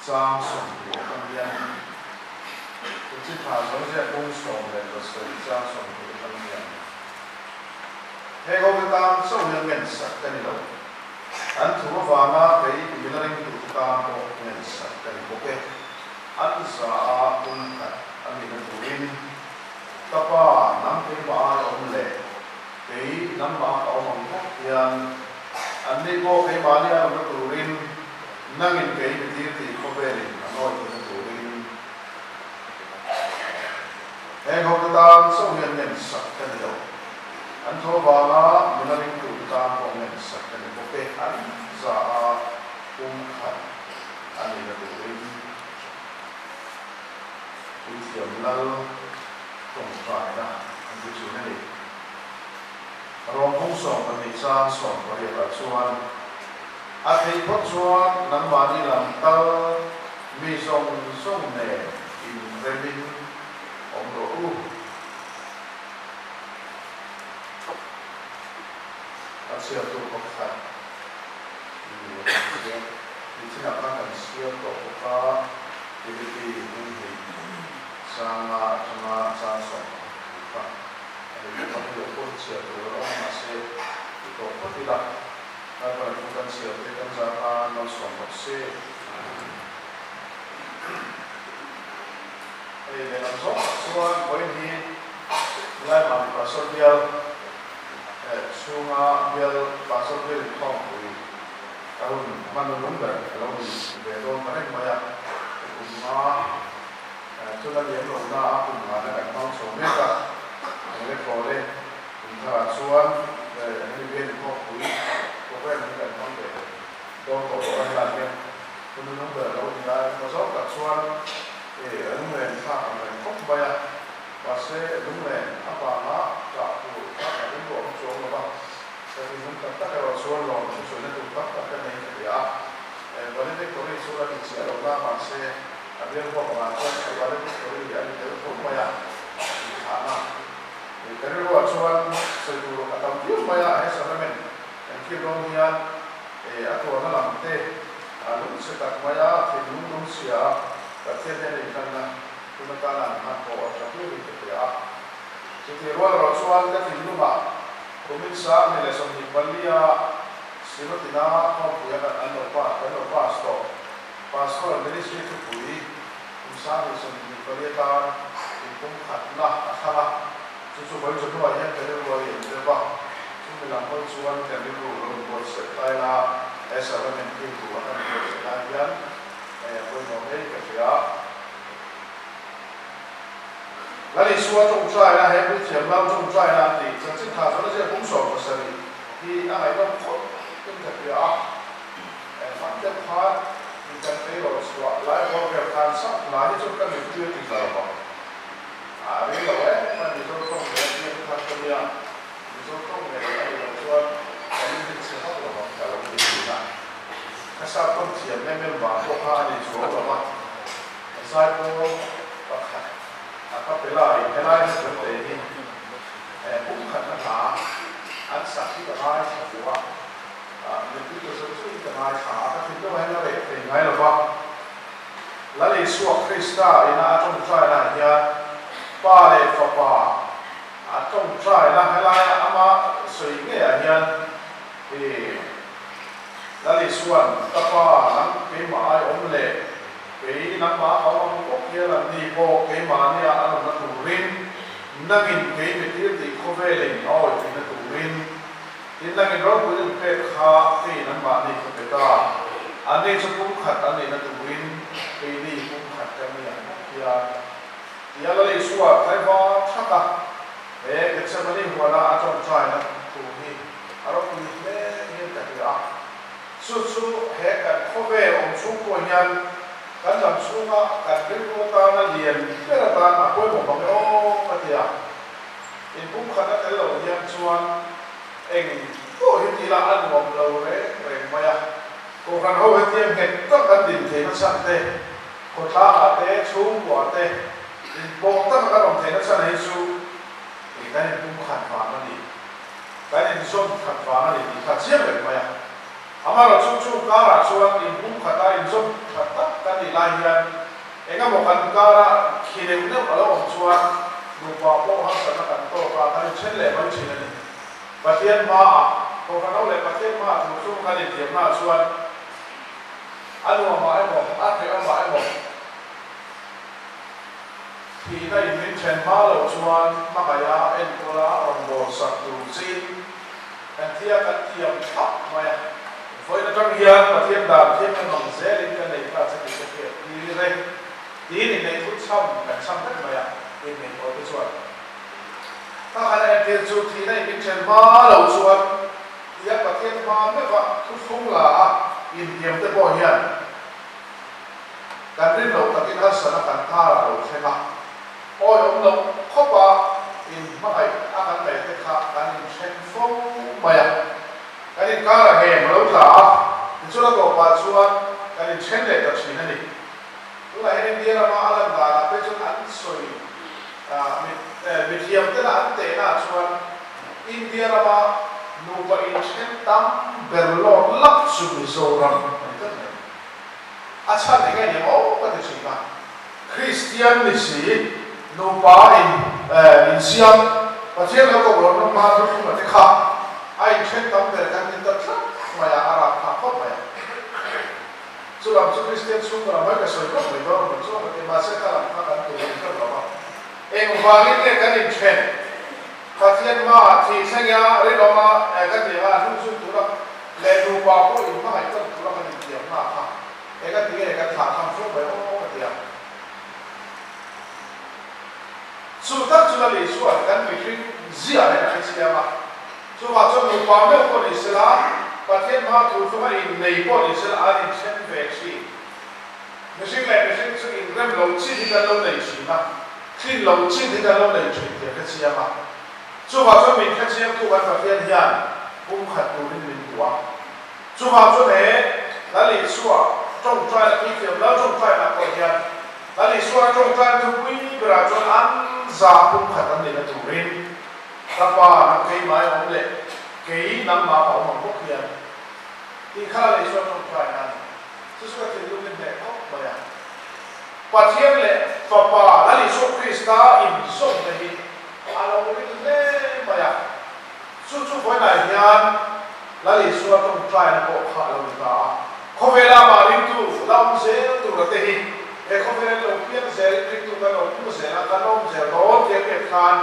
Chang 20 atang hian Chanchin Tha Zawng Ziak Bung 17 chang 20 atang hian Heng ho te tan chauh hian ngensak ka ni lo. An thu avanga kei min a ringtute tan pawh ngensak ka ni bawk e. An za a bung khat a nihna turin ka pa nang keimah ai awm leh kei nangmah ka awm ang bawk hian anni pawh keimahni an awmna turin nangin kei mi tir tih khawvelin a nawi theihna turin heng hote tan chauh hian ngensak ka ni lo. An tho avanga min a ringtute tan pawh ngensak ka ni bawk e. An za a pum khat a nihna turin Puithiam Lal tawngtaina an ti thin a ni. Rawng 12 chang 18 ah chuan, A theih phawt chuan nangmahni lam tal mi zawng zawng nen inremin awm rawh u. A chhiartu pakhat ni a kan chhiar. Nichinah khan kan chhiar tawh bawk a, Philippi hmun hnih sanga atanga chang 10 kha a ni bawk a, hei lo pawh hi chhiar tur a awm mahse ti tawh phawt ila, Bible thu kan chhiar te kan zar a malsawm rawh se. Hei lehlam zawng tak chuan vawiin hi Laimami Pastor bial chhunga bial Pastor bial inkhawmpui ka hun hman na lung ber a lo ni ve dawn ta reng mai a, kum nga chuna liam lohna a kum ngana kan hmang chho mek a, eng le thaw le. Intharah chuan hemi bial inkhawmpui program hi kan hmang ve dawn tawh bawk a, helai hian hun nung ber a lo ni a, engemaw zawk tak chuan lunglen thlak ang reng khawp mai a, mahse lunglen avanga ṭah tur kha ka rilru a awm chuang lo va, ka thinlung tak tak erawh chuan lawm thusawi na tur tam tak ka nei ka ti a, valedictory chu la ni chiah lo na, mahse a bial huap angah chuan valedictory a ni tel tho mai a, inthlahna. Ka rilruah chuan sawi tur a tam viau mai a, he sacrament kan kir dawn hian a tuarna lam te a lungchhe tak mai a, thinlung lungchhia a Pathian hian a inhlanna hun atana an hman pawh a tha viauin ka hria a. Chutih rual erawh chuan ka thinlungah kumin 2024 a Sinotina khawmpuia kan an lo pass kan lo pass tawh Pastoral Ministry thupui Kum 2024 atan inpumkhatna a thlang a, chu chu vawi chawhnuah hian ka rilru a lian deuh a, chumi lam hawi chuan ka rilru lo inbuatsaih tai la, he sacrament thil tur a kan inbuatsaih lai hian pawimawh hle ka hria. Lal Isua tawngtaina, he Puithiam Lal tawngtaina an tih chanchin tha chuan a ziak kum 17 hi a ngaihnawm khawp in ka hria a. Hman deuh khan in kan tleirawl chhuah lai bawr vel khan sak hna hi chu ka mittir ti tla lo vang. A rei lo em a Mizo tawng leh a piang thar ka nia, Mizo tawng ngei a nih loh chuan ka in chhe vak lo vang ka lo ti thin a. Ka sap tawng thiam em em vang pawh kha a ni chuang lo va, zaipawl pakhat a ka pe lai helai hi kan te hi pum khatna hna an sak hi ka ngaithla fuh a. Mipui ka zawng zawngin ka ngaithla a, ka thinlung ah hian a reh thei ngai lo va. Lal Isua Krista ina a tawngtaina ah hian Pa leh Fapa a tawngtaina helaia ama sawi ngei ah hian i Lal Isua'n ka Pa nang keimah ai awm leh kei nangmah ka awm ang bawk hian anni pawh keimahnia an awmna turin nangin kei mitir tih khawvelin a awih theihna turin Tin, nangin ropui in pek kha keiin anmahni ka pe ta. Anni chu pumkhat an nihna turin keini pumkhat kan ni ang bawk hian. Tia Lal Isua tlaiva thak a, he Gethsemane huana a tawngtaina thu hi a ropui hle hian ka hria a. Chu chu he kan khawvel awm chhung pawh hian kan lam chhunga kan rilru atana lian ber atan a pawimawh mang e aw ka ti a. Inpumkhat a tel loh hian chuan eng pawh hi tih lah a nuam lo reng reng mai a. Kohhran ho hetiang nghet tak an din theihna chhan te, khawtlangah te, chhungkuah te inpawh taka kan awm theihna chhan hi chu ih kan inpumkhat vang a ni, kan inzawm khat vang a ni tih kha chiang reng mai a. Amaherawhchu chung karah chuan inpumkhata inzawm khat tak. kan nih lai hian eng emaw kan kara khi neuh neuh a lo awm chuan nupa pawh harsatna kan tawk a, kan inthen leh mai thin a ni. Pathian hmaah, Kohhran ho leh Pathian hmaah thu thlung kan intiamnaah chuan a nuamah emaw, a hrehawmah emaw, Thihna in min then hma loh chuan hmangaih a enkawl a rawn bawl sak tur chiin kan thia kan thiam thlap mai a. Vawiin atang hian Pathian dan thiam em ang zelin ka nei ta che tih ka hriat tir e tiin inneih thut chham kan chham vek mai a, inneih tawh te chuan ka han entir chu thihna in min then hma loh chuan tia Pathian hma meuha thuthlung la a intiam te pawh hian Kan rin loh takin harsatna kan karah lo thleng a, awi awm loh khawpa in hmangaih a kan ngaih te kha kan inthen fo mai a. Kan inkarah hem a lo tla a, tichuan a tawpah chuan kan inthen leh ta thin a ni. Tunah hian India rama a lan danah phei chuan an sawi mithiam tena an tehnaah chuan India rama nupa inthen tam ber lawk lak chu Mizoram a ni tlat mai. A chhan eng eng emaw ka ti thin a, Kristian ni si, nupa in insiam, Pathian lo koh lohna hma thuthlung a te kha a inthen tam ber kan ti ta tlat mai a, a rap phah khawp mai a. Chu lam chu Kristian chhungkaw lam mai ka sawi khawp mai dawn lo chuan ka ti, mahse kha lam kha kan tur in hrem lo va. Engvangin nge kan inthen? Pathian hmaah thih thleng a, rinawma ka ti ang a, hnungchhun tura leh nupa pawh inhmangaih tawn tura kan intiam hna kha eng a ti nge kan thlah tham fo mai aw ka ti a. Chu tak chu Lali chuan kan mihring ziah hian a hrechiang a, chuvah chuan nupa meuh pawh ni sela, Pathian hma thu chunga innei pawh ni sela an inthen ve thin. Mihring leh mihring chu inrem lo chin hi kan lo nei thin a, tlin lo chin hi kan lo nei thin tih a hrechiang a. Chuvah chuan min hrechiangtu kan Pathian hian pumkhat turin min duh a. Chuvah chuan he Lal Isua tawngtai leh puithiam Lal tawngtainah pawh hian Lal Isua tawngtain thupui berah chuan an za pumkhat an nihna turin ka Pa nang keimah i awm leh kei nangmah ka awm ang bawk hian tih kha Lal Isua tawngtaina a ni. Chu chu ka thinlung in hneh khawp mai a. Pathian leh Fapa Lal Isua Krista inzawmna hi a lo ring hle mai a. Chu chu vawiinah hian Lal Isua tawngtaina pawh kha a lo ni ta a. Khawvela amah ringtu la awm zel tura te hi he khawvela lo piang zelin ringtu kan lo pung zel a, kan awm zel dawn tih a hriat khan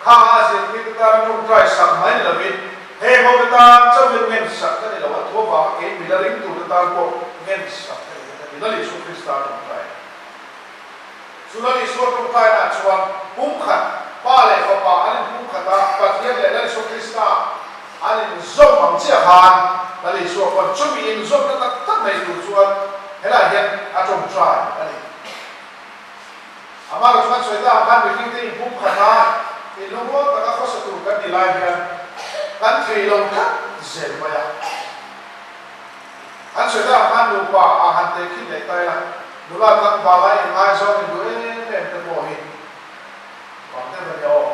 Khang a zirtirte tana tawngtai sak mai ni lovin, heng hote tan chauhin ngen sak ka ni lo, a thu avanga kei mila ringtute tan pawh ngen sak ka ni ka ti. Lal Isua Krista tawngtai. Chu Lal Isua tawngtainaah chuan pumkhat, Pa leh Fapa an inpumkhat a, Pathian leh Lal Isua Krista an inzawm ang chiah khan Lal Isua pawn chumi inzawmna tak tak nei tur chuan helaiah hian a tawngtai a ni. Amah chu kan sawi ta ang khan mihring te inpum khat a, inlungrual taka khawsa tur kan ti lai hian kan thei lo tlat zel mai a. Kan sawi ta ang khan nupa ah han teh khin leh ta ila, nula tlangval a inngaizawng in duh em em te pawh hi vang deuh a nia aw.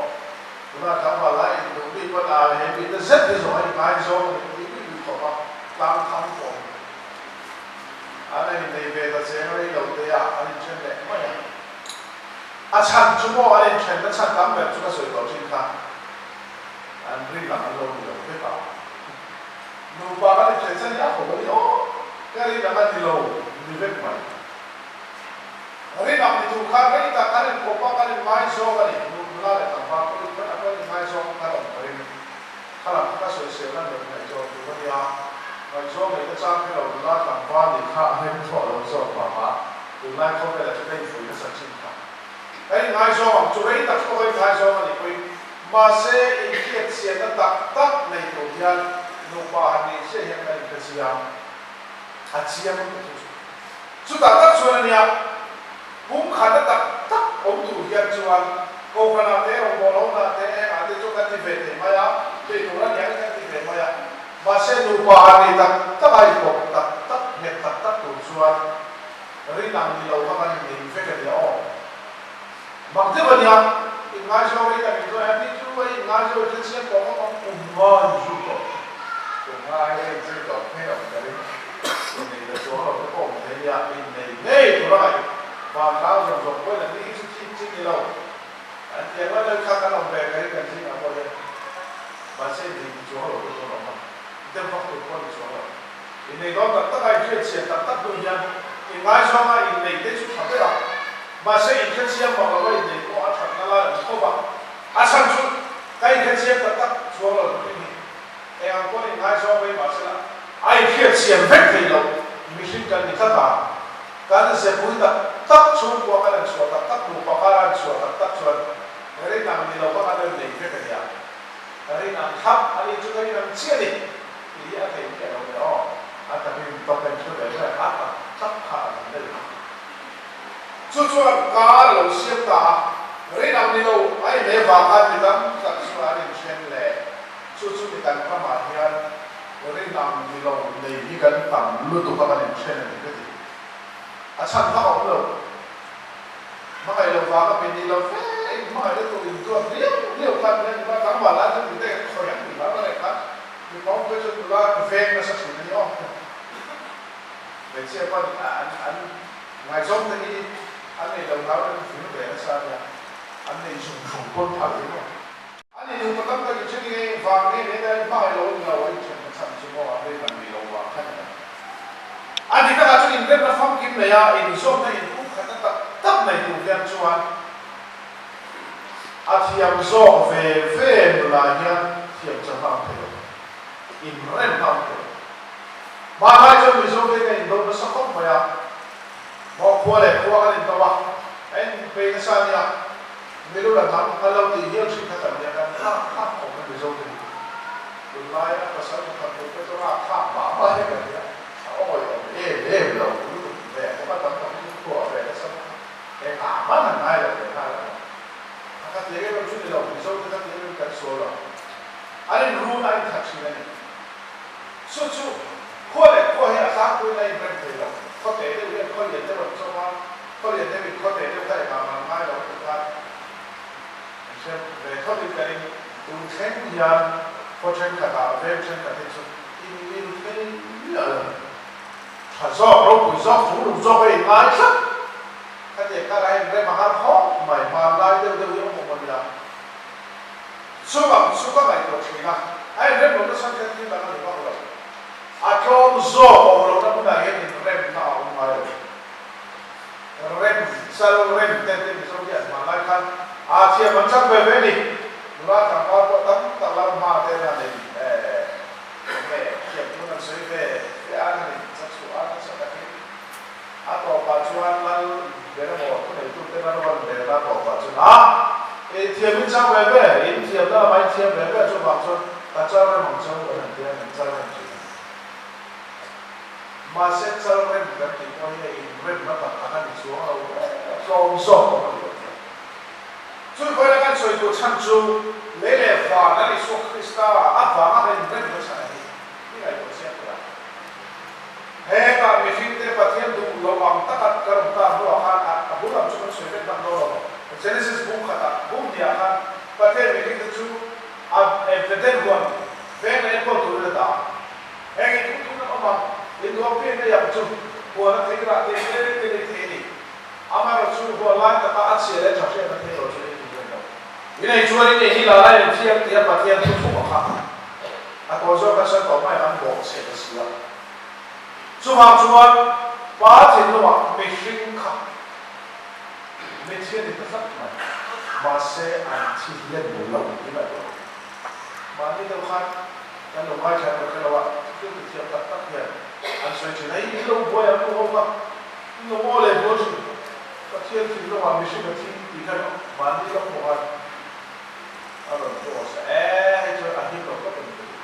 Nula tlangval a induh bik pawn a he mi te zet hi zawng a inngaizawng a ni tih bik bik khawp a, tlang thang pawh a ni. An a innei ve ta cheng rei lo te a, an inthen leh mai a. A chhan chu maw an inthenna chhan tam ber chu ka sawi tawh thin kha, an rin ang an lo ni lo vek a. Nupa kan inthen chhan hi a ho a ni aw, ka rin ang a ni lo ni vek mai. Rin ang ni tur khan rei tak kan inkawp a, kan inngaizawng a ni. Nula leh tlangval pawhin kan a kan inngaizawng kan awm ka ring. Khalam kha ka sawisel a nuam ngaihzawn tur a nia, ngaihzawn leh ka chang kher lo nula tlangval nih kha a hlim thawh lo zawk vanga tunlai khawvela chu ka infuih nasa thin kha. Ka inngaizawng ang chu rei tak pawh ka inngaizawng a nih pawhin mahse inhriatchianna tak tak nei tur hian nupa han nih chiah hian kan inhre chiang a chiang lutuk chu chu. Chutah tak chuan a nia, pumkhatna tak tak awm tur hian chuan Kohhranah te, rawngbawlhona te, engah te chu kan ti ve thei mai a, tih tur a niang kan ti ve mai a. Mahse nupa han nih tak tak a inkawp tak tak, nghet tak tak tur chuan rin ang ni lo kha kan inneih vek a nia aw. Mak deuh a nia, inngaizawng rei tak in chuan heti chu a inngaizawng i thilsiam tawh ngawt ang. Kum ngai zu tawh, kum ngai a inzir tawh phei ang ka ring. Innei la chuang lo te pawh awm thei nia, innei. Vantlang zawng zawng pawhin an ni hi chu thik chi ni lo. An ti ang lai kha kan awm ve ka hi kan zingah pawh hian mahse nei ti chuang lo te pawh an awm a, dem vak tur pawh a ni chuang lo. Innei dawn tak taka inhriatchhian tak tak hnu hian inngaizawng a innei te chu tha ber a, mahse inhrechiang vak lova innei pawh a thatna lai awm khawp a, a chhan chu ka inhrechiang tak tak chuang lo mihring hi eng ang pawn inngaizawng vei mahsela a inhriatchhian vek thei lo mihring kan ni tlat a. Kan zepui tak tak chhungkua kan han chhuah tak tak, nupa kar a han chhuah tak tak chuan rin ang ni lo kha kan rawn nei vek a nia. Rin ang thlap a nih chu ka rin ang chiah a ni tih hi a thei miah lo nia aw. A takin tawp en thu ve ve a tak tak kha a dang daih a. Chu chuan kar a lo siam ta a, rin ang ni lo a inleh vang khan mi tam tak chu an inthen leh. Chu chu mi kan ramah hian rin ang ni lo nei hi kan tam lutuk a kan inthen a ni ka ti. A chhan vak a awm lo. Hmangaih lo vang a pe ni lo fe in hmangaih na tur in duat riau riau khan hian nula tlangval lai chuan mite khawi ang tih hlau reng khan mipa awm phei chuan nula veng nasa thin a ni aw. Hmeichhia pawn an an ngaihzawng te hi an nei lo hlau in an vir ve nasa a nia. An nei zung zung pawn phal hi maw. An ni nupa tam tak in then nge vang nge nge dai hmangaih lo a ni lo a inthen na chhan chu maw a rei man ni lo vang khan a ni. A dik takah chuan inremna famkim nei a inzawmna inpumkhatna tak tak nei tur hian chuan a thiam zawk ve ve nula hian thiam chang a awm thei lo, inremna a awm thei lo. Hmanlai chuan Mizo te kan indo nasa khawp mai a, maw khua leh khua kan indo a, a inpei nasa a nia. Milu la hnam a lo tih hial thin kha kan nia kan thlak thlak khawp mai Mizo te hi. Tunlai a pasal pakhat tur te chu rak thlak mah mah hi kan nia, a awi awm em em lo lutuk ve khawp a tam tak hi chu khuah ve nasa bawk a, eng ah hman han ngai lo ve nghal a ni. A kha ti em em chu ni lo, Mizo te kha ti em em kan sual lo. An in run a in that thin a ni. Chu chu khua leh khua hi a tlangpuiin a inrem thei lo. Khaw teh deuh hian khaw lian deuh an chawm a, khaw lian deuhin khaw teh deuh kha engah man ngai lo ti khan an hre ve thawtin ka ring. Tun thleng hian khaw thenkhatah veng thenkhat hi chu in mil thei miah lo. Tha zawk, ropui zawk, chunglung zawk a inngai tlat. Khatiang kara inrem a har khawp mai, hmanlai deuh deuh hi awm awm a nia. Chuvang chu ka ngaihtuah thin a, a inrem lohna chhan kha thil dang a ni vak lo. A tlawm zawk awm lohna hmunah hian inremna a awm ngai lo. Rem, chal rem te te Mizo hi an hman lai khan aa thiam an chang ve ve ni. Nula tlangval pawh tam tak lam hma te na nei eh enge thiam tun an sawi ve ve a na nei chak chhuah a nasa takin A tawpah chuan Lal Beremaw thuneitute na rawn rel a tawpah chuan a inthiam in chang ve ve, inthiam na lamah inthiam ve ve chuvang chuan ka chal rem ang chau kan han ti a, kan chal rem thin a ni. Mahse chal rem kan tih pawh hi a inremna tak tak a ni chuang lo ve, a tlawm zawk awm a ni lo tih a. Chu vawiin a kan sawi tur chhan chu lei leh van a Isua Krista avanga kan inremna chhan a ni tih ngaihtuah chiang tur a. Hetah mihringte Pathian duh loh ang taka ka rawn tar hnuah khan a a bul lam chu kan sawi vek hman dawn lo. Genesis bung khatah, bung hniah khan Pathian mihringte chu a Eden huan veng leh enkawl turin a dah a. Heng in thung thung an awm ang, in duh apiang nei ang chu huan a thei rah thei reng te nei thei a ni. Amaherawhchu huan lai taka a chhia leh tha hriatna thei lo chu ei tur a ni lo. I nei chuan i nei hi la lai in thiam tia Pathian thu thum a kha. A tawi zawk a chuan tawh mai an bawh chhe ta si a. Chuvang chuan pa thinlungah mihring kha mitthi a ni ta tlat mai. Mahse an thi hlen lo tih ngaihtuah ang. Mahni deuh khan kan lo ngaithla emaw hre lo a, thil ti thiam tak tak hian an sawi thin a, I lo buai ang u ho kha, i lo ngaw leh bual thin. Pathian thinlungah mihring a thi tih kha mahni lawk pawh khan A rawn post a, e hei chuan a him lo tawp a ni ka ti.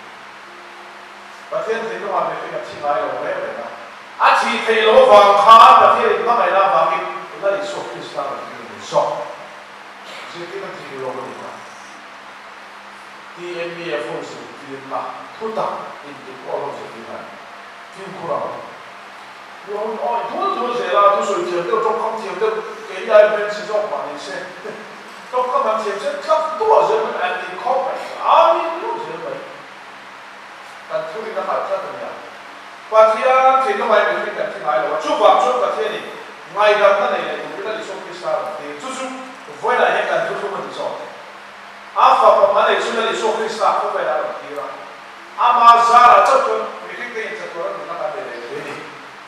Pathian thinlungah mihring a thi ngai lo reng reng a, a thih theih loh avang khan Pathian in hmangaihna avangin Lal Isua Krista rawn tir a ni zawk. Zirtirna dik lo a ni kha. TMEF ho zirtirna thutak intipual ho zirtirna a ni. Fimkhur ang. Ruahun awi thul thul zel a, thusawi thiam deuh, tawngkam thiam deuh, keini ai hmel chhe zawk mah ni se. Tawngkam an thiam chen tlak duah zel mai, an ti khawp mai, Amen luh zel mai. Kan thurin a kalh tlat a nia. Pathian thinlung ai mihring kan thi ngai lo a, chuvang chuan Pathianin ngaidamna nei leh turin a. Krista rawn tir. Chu chu vawilah hian kan thuthlung a ni zawk e. A Fapa mal ei chu Lal Isua Krista khawvelah a rawn tir a. Ama zarah chauh chuan mihringte inchatuan a nunna kan nei leh thei a ni.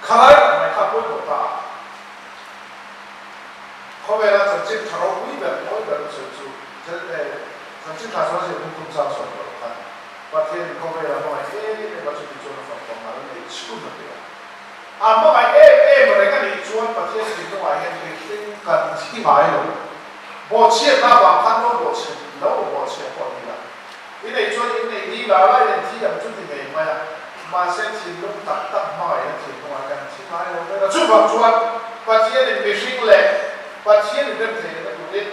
Khalai tak mai kha pawimawh ta a. Khawvela chanchin tha ropui ber mawi ber sawi chu chanchin tha chuan zir hung tum chang sawi loh khan Pathianin khawvela hmangaih em em a chuti chuan a fapa mal nei chhun a pe a. A hmangaih em em reng a nih chuan Pathian thinlungah hian mihring kan thi ngai lo. Bawhchhiatna avang khan lo bawhchhe lo bawhchhia pawh a ni la. I neih chuan in neih ni la la in thi ang chu ti ngei mai a, mahse thinlung tak tak hmangaihna thinlungah kan thi ngai lo ber a. Chuvang chuan Pathianin mihring leh Pathianin rem thei lehna turin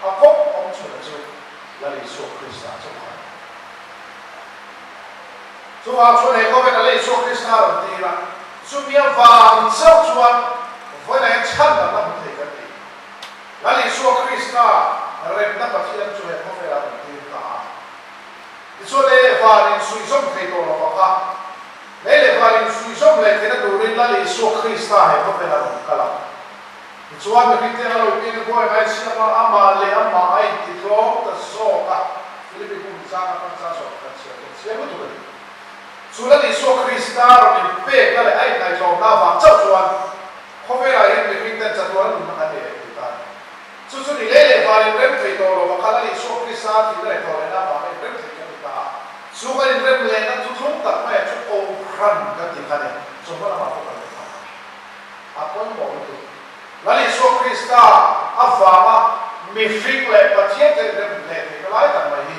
a kawng awm chhun a chu Lal Isua Krista chauh kha a ni. Chuvang chuan he khawvel a Lal Isua Krista a rawn tir a, chumi avang chauh chuan vawiin ah hian chhandamna hmu thei kan ni. Lal Isua Krista remna Pathian chu he khawvelah a rawn tir ta a. Tichuan lei leh van insuihzawm thei tawh lo vang a, lei leh van insuihzawm leh theihna turin Lal Isua Krista he khawvelah a rawn kal a. Tichuan mihringte anga lo piang buai ngai siam a, amah leh amah a intitlawm ta zawk a, Philippi hmun chang atang chuan zawk kan chhiar tur chiang lutuk a ni. Chu Lal Isua Krista rawn inpekna leh a inngaihtlawmna avang chauh chuan Khawvelah hian mihring ten chatuan a nunna kan nei leh thei ta a ni. Chu chu ni lei leh van inrem thei tawh lo pakhat a Isua Krista thihna leh tawh lehna avanga inrem thei kan ni ta a. Chu kan inrem lehna thuthlung tak maiah chu Kohhran kan tih kha a ni. Chawhma lamah pawh kan lo thlang a. A pawimawh lutuk. Lal Isua Krista avanga mihring leh Pathian te inrem leh theihna lai tak mai hi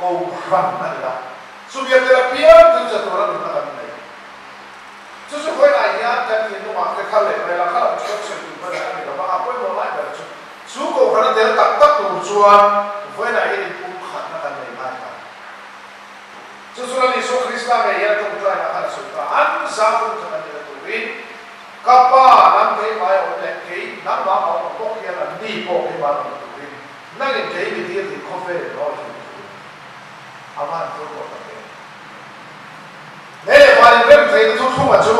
Kohhran a ni a. Chumi a tel apiang chu chatuan a nunna kan nei. Chu chu vawiinah hian kan thinlungah te kha leh mai la, kha lam chu kan sawi tur ber a ni lo va, a pawimawh lai ber chu chu kohhran a tel tak tak tur chuan vawiinah hian inpumkhatna kan nei ngai ta. Chu chu Lal Isua Krista ngei hian a tawngtainah khan a sawi ta, An za pumkhat an nihna turin ka Pa nang keimah a awm leh kei nangmah a awm bawk hian an ni pawh keimah an awm turin nangin kei mi tir tih khawvel in aw thin turin a van pawimawh tak em. He lehkha in rem theihna thuthlunga chu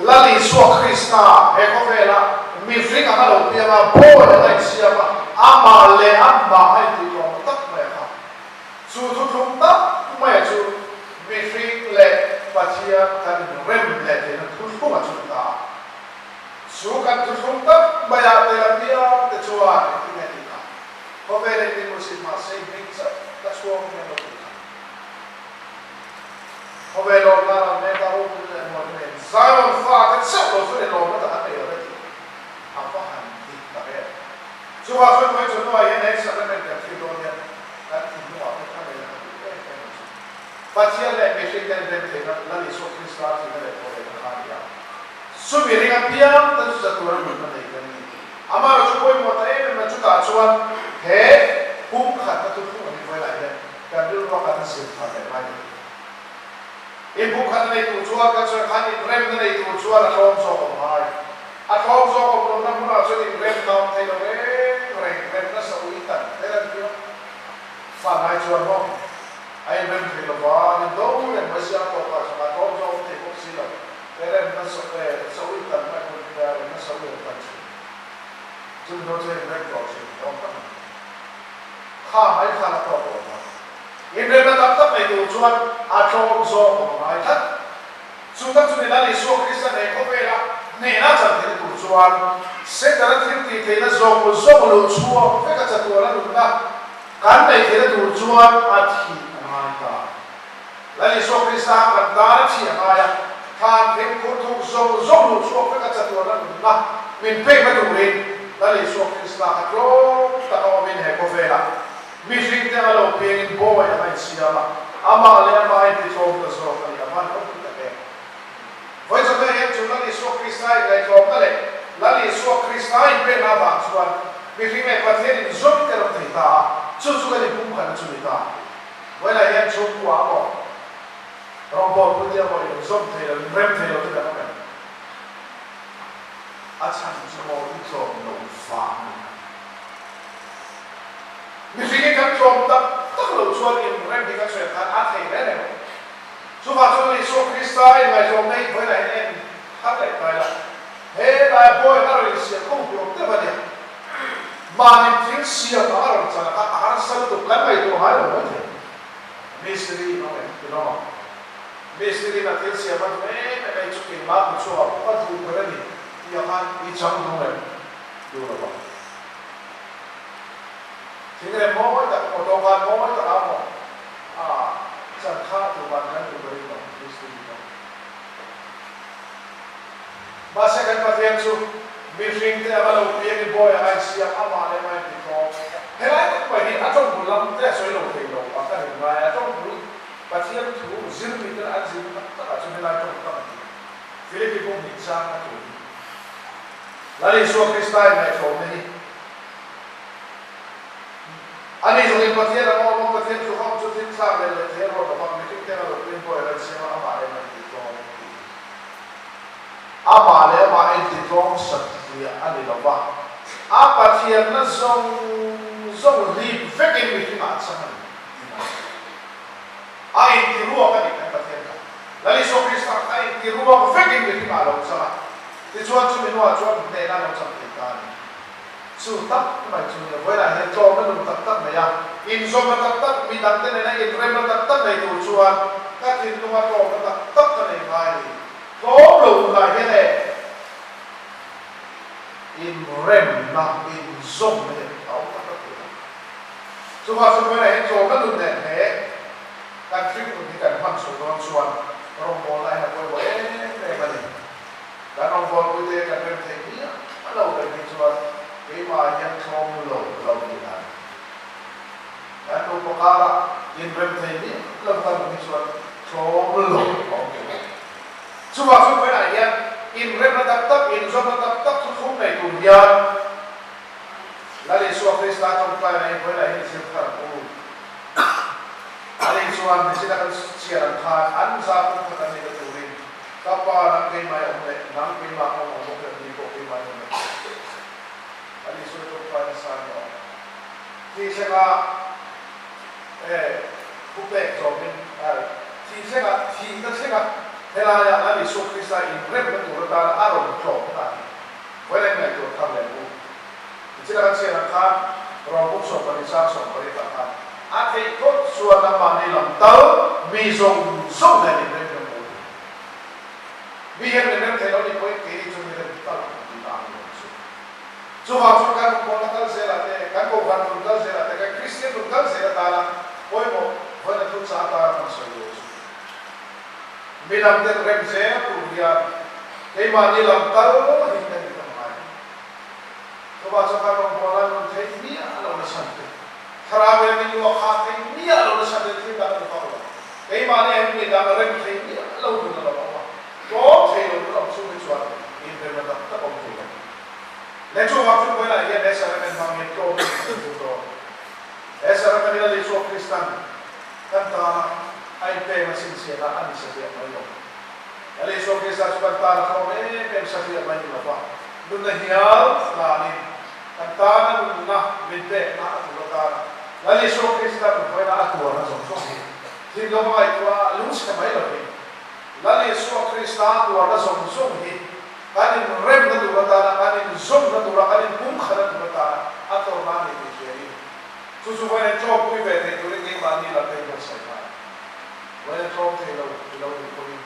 Lal Isua Krista he khawvela mihring anga lo piang a, bawi anga insiam a, amah leh amah a intihtlawm tak mai a kha. Chu thuthlung tak maia chu mihring leh Pathian kan inrem leh theihna thuthlunga chu ni ta a. Chu kan thuthlung tak maia tel a piang te chuan engtin nge tih kha? Khawvel engtin maw chhit mahse i hming chauh ka chhuang hian lo tih kha. Khawvel lawmna ram mek a ropui leh muan nen Zion fate chauh lo chu nelawmna tak an nei lo e tih a va han dik tak em. Chuvang chuan Hmai Chawhnuah hian he sacrament kan thlir dawn hian kan thinlungah te kha neih a duh em em ang chu. Pathian leh mihring ten rem theihna Lal Isua Krista thihna leh thaw lehna kha a ni a. Chumi ring apiang te chu chatuan a nunna nei kan ni. Amaherawhchu chu pawimawh ta em em a, chutah chuan he pumkhatna thuthlung a ni vawilah hian Kan rilru a kan zir thar leh mai ni. Inpumkhatna nei tur chuan kan sawi khan inremna nei tur chuan a tlawm zawk awm ngai. A tlawm zawk awm lohna hmunah chuan inremna awm thei lo reng reng, remna sa ui tan tel a ni a. Fan ai chuan maw a inrem thei lo va, an indo reng mai si a, tawpah chuan a tlawm zawk awm thei bawk si lo. He remna sa ui tan mai hmun hi a remna sa ui an tan thin. Chumi hnu chuan inrem tawh thin awm tak a ni. Kha mai khan a tawk awm a. Inremna tak tak nei tur chuan a tlawm zawk awm a ngai tlat. Chu tak chu nila Isua Krista nei khawvela hnehna chan theihna tur chuan Setana thil tih theihna zawng zawng luh chhuak vek a chatuan a nunna kan neih theihna tur chuan a thih a ngai ta. Lal Isua Krista kan tan a thih a ngai a, thlan thingkhur thuk zawng zawng luh chhuak vek a chatuan a nunna min pekna turin Lal Isua Krista kha tlawm taka awmin he khawvelah mihringte anga lo piangin bawi anga insiam a, amah leh amah a intitlawm ta zawk a ni, a van ropui tak em. Vawi chawhmeh hian chu Lal Isua Krista inngaihtlawmna leh Lal Isua Krista inpekna avang chuan mihring leh Pathian inzawm te ram thei ta a, chu chu kan inpumkhatna chu ni ta. Vawilah hian chhungkua a maw, rawngbawl pute a maw inzawm thei lo, inrem thei lo te kan awm em? A chhan chu maw i tlawm lo vang a ni. Mihring hi kan tlawm tak tak lo chuan inrem hi kan sawi ang khan a thei reng reng lo. Chuvang chuan Isua Krista inngaihtlawmna hi vawilah hian en thar leh ta ila, he lai bawi a rawn insiam khawm tur awm deuh a nia. Mahni thil siam ang a rawn chan kha a harsa lutuk kan ngaihtuah ngai lo mai thei. Mistiri in awm em? Ti lawm ang. Mistiri in a thil siam a duh em em ei chu keimah kut chhuakah pawh ka duh ber a ni tih ang khan i chang duh em? Duh lo ang. Thing rem mawi tak emaw dawhkan mawi tak ah emaw a chan kha tuman kan duh ber in awm mistiri in awm. Mahse kan Pathian chu mihring te anga lo piang i bawi anga insiam amah leh amah inti tlawm. Helai tak mai hi a tawng bul lam te a sawi lo thei lo a ka rin ngai a tawng bul Pathian thu zir mi ten an zir tak tak ah chuan helai tawng tak a ni. Philippi pawh hnih chang a tur hi. Lal Isua Krista in ngaihtlawmna hi a ni zawng in Pathian anga awm a Pathian thu hawng chu thil thlak leh leh thei a ruat lo va mihring te anga lo piang bawi anga insiam a amah leh amah inti tlawm tih hi. Amah leh amah intitlawm satliah a ni lo va, a Pathianna zawng zawng hlip vekin mihringah a chang a ni tih a ni. A intiruak a ni kan Pathian kha. Lal Isua Krista kha a intiruak vekin mihringah a lo chang a, tichuan chumi hnuah chuan hnehna a lo chang thei ta a ni. Chu tak mai chu nia, vawiinah hian tlawmna nun tak tak nei a, inzawmna tak tak, mi dangte nena inremna tak tak nei tur chuan ka thinlunga tlawmna tak tak ka nei ngai a ni. Tlawm lo nunah hian e, inremna, inzawmna hi a awm tak tak thei lo. Chuvang chuan vawiinah hian tlawmna nun nen he kan hring nun hi kan hman chho dawn chuan rawngbawlna hian a pawimawh em em a ni. Kan rawngbawlpuite kan rem theih miah lo reng hi chuan keimah hian tlawm lo lo ti dan. Kan nupa karah inrem thei miah lo kan awm hi chuan tlawm lo a awm thei lo. Chuvang chu vawiinah hian inremna tak tak, inzawmna tak tak thuthlung nei tur hian Lal Isua Krista tawngtaina hi vawiinah hian zir thar ang u. Ani chuan nichina kan chhiar ang khan an za pum khat an ni ta turin Ka pa, nang keimah i awm leh, nang keimah ka awm ang bawk hian ni pawh keimah i awm leh tih a ni sawi tawngtai nasa a ni awm. Thi thlenga e thu pek zawmin e thi thlenga thihna thlenga helaiah Lal Isua Krista inremna tur atana a rawn tlawm ta a ni. Vawiin ngaihtuah thar leh u. Nichina kan chhiar ang khan Rom buk 12 sang 18 ah khan a theih phawt chuan nangmahni lam tal mi zawng zawng nen inrem hian hmuh thei. Mi hian min rem thei lo nih pawhin keini chu mi rem tal ang tih na ang lo chu. Chuvang chuan kan rawngbawlna kal zelah te, kan kohhran nun kal zelah te, kan Kristian nun kal zel atana pawimawh vawiin a thu chah atana kan sawi lo chu. Mi dangten rem zel tur hian keimahni lam tal hi kan inham ngai. Chuvang chuan kan rawngbawlna nun thei miah lo nasa te, thlarau leh min luah khah thei miah lo nasa te thil dang a ni vak lo. Keimahni ah hian mi dang rem thei miah lo nun a lo awm a, tlawm thei lo nun a awm chung hi chuan inremna tak tak a awm thei lo. Le chuvang chu vawiinah hian he sacrament hmang hian tlawm a ni kan zir dawn. He sacrament hi Lal Isua Kristan kan tana a inpekna chhinchhiahna a ni satliah mai lo. Lal Isua Krista chu kan tana tlawm em em satliah mai ni lova, nunna hial hlanin kan tana nunna min pekna a tur atana Lal Isua Krista min vawiina a tuarna zawng zawng hi thinlung a ngaihtuah a lungchhe mai lovin Lal Isua Krista a tuarna zawng zawng hi kan inremna tur atana, kan inzawmna tura, kan inpumkhatna tur atana a tawrhna a ni tih hriain chu chu vawiin tlawmpui ve thei turin keimahni lam te inbuatsaih nghal. Vawiin tlawm thei lo i lo nih pawhin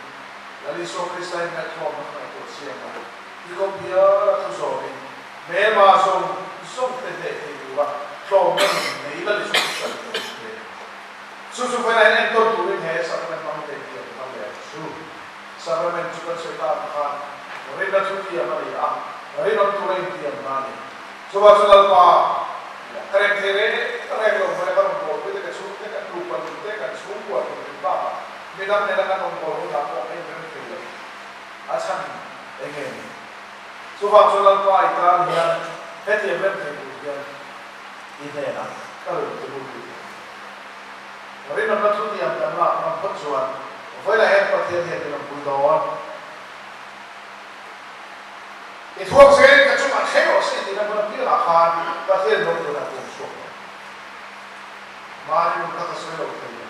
Lal Isua Krista in ngaihtlawmna kha ngaihtuah chiang a, i kawp hial a thu zawmin hmelma zawng zawng te hneh thei tura tlawmna nun nei Lal Isua Krista in lo hmu ve. Chu chu vawiinah hian entawn turin he sacrament hmang thei tih an hmang leh chu sacrament chu kan sawi ta ang khan rinna thu tiam a ni a, rinawm tura intiam na a ni. Chuvang chu Lalpa, ka rem thei reng reng lo hmai a ka rawn bawl pui te, ka chhungte, ka nupa nun te, kan chhungkua tur min bakah midang nena kan rawn bawl hunah pawh ka inrem thei lo. A chhan eng nge ni? Chuvang chu Lalpa i tan hian hetiang rem thei tur hian i hnenah ka rawn tihul bik lo. Rinawmna thu tiang kan lak ngam phawt chuan vawilah hian Pathian hian min awmpui dawn. I thuak zel ka chungah thleng rawh se tihna hmun apiangah khan Pathian lo tuna tum chhuak lo. Mahni nun kha ka sawi lo thei lo.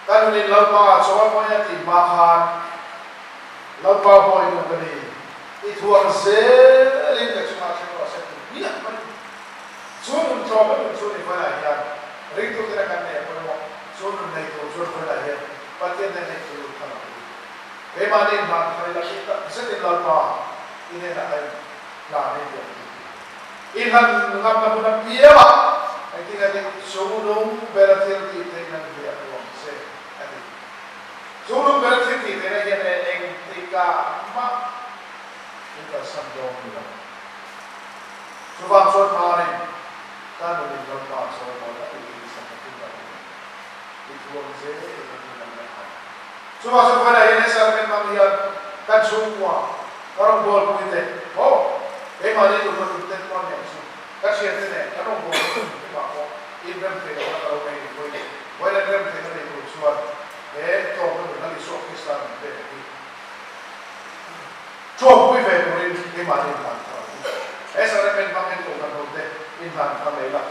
Ka nunin Lalpa chawi mawi a tih hma khan Lalpa bawi nu ka ni, i thuak zelin ka chungah thleng rawh se ti hmiah mai. tlawmna nun chu ni vawilah hian ringtute kan neih a pawimawh. Chu nun nei tur chuan vawilah hian Pathian hnena i thil lut kha lo ni. Keimahni inhlan thar ila tih tak zetin Lalpa i hnenah ka inhlan e tih ang hi. I hlan ngamna hmun apiangah engtin a dik chung lung bera thil tih theihna ni hi a tuam che a ti. Chung lung bera thil tih theihna hian e engtikah mah min kalsan dawn ni lo. Chuvang chuan Marin ka nunin Lalpa chawimawi a tih hi sak takin ka hmu. I thuam zel in an la kha. Chuvang chuan vawilah hian SRM hmang hian kan chhungkua ka rawngbawlpui te maw keimahni nupa tum ten pawh aniang chu ka thiante nen kan rawngbawlna tum tumah pawh inrem theih lohna ka lo nei ni pawhin vawilah inrem theihna nei tur chuan he tlawmna nun Lal Isua Krista min pek hi ṭawmpui ve turin keimahni inhlan thar ang u. SRM hmang hian kohhran hote inhlan thar leh ila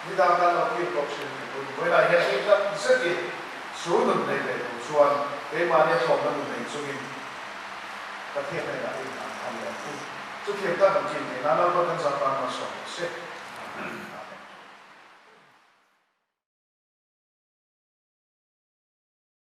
nidang kan lo kir tawh thin ni pawhin vawilah hian inhlan zetin Chu nun nei ve tur chuan keimahnia tlawmna nun nei chungin Pathian hnenah inhlan thar leh ang u. Chutiang tak an chin theih nan Lalpa kan zah tan malsawm rawh se.